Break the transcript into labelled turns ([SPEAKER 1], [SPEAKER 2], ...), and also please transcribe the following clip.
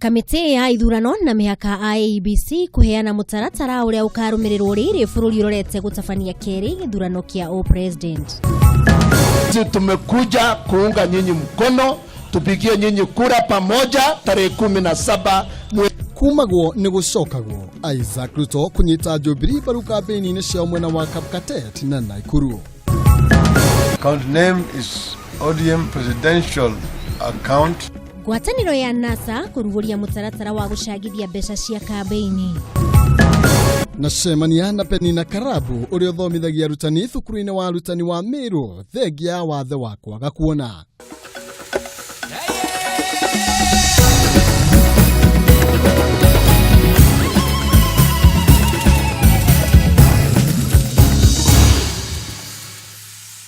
[SPEAKER 1] Kamĩtĩ ya ithurano na mĩhaka IEBC kũheana mũtaratara ũrĩa ũkarũmĩrĩrwo rĩrĩ bũrũri ũrorete gũtabania kerĩ gĩthurano kĩa ũpresident.
[SPEAKER 2] Sisi tumekuja kuunga nyinyi mkono, tupigie nyinyi kura pamoja tarehe 17 mwezi.
[SPEAKER 3] Kumagwo nĩ gũcokagwo. Isaac Ruto kũnyita Jubilee mbaru kambĩini-inĩ ciao mwena wa Kapkatet na Nakuru.
[SPEAKER 4] Account name is ODM Presidential Account.
[SPEAKER 1] Ngwatanĩro ya NASA kũrugũria mũtaratara wa gũcangithia mbeca cia kambĩini.
[SPEAKER 3] Na cemania na Penina Karabu ũrĩa ũthomithagia arutani thukuru-inĩ wa arutani wa Meru thengia ya wathe wa kwaga kuona.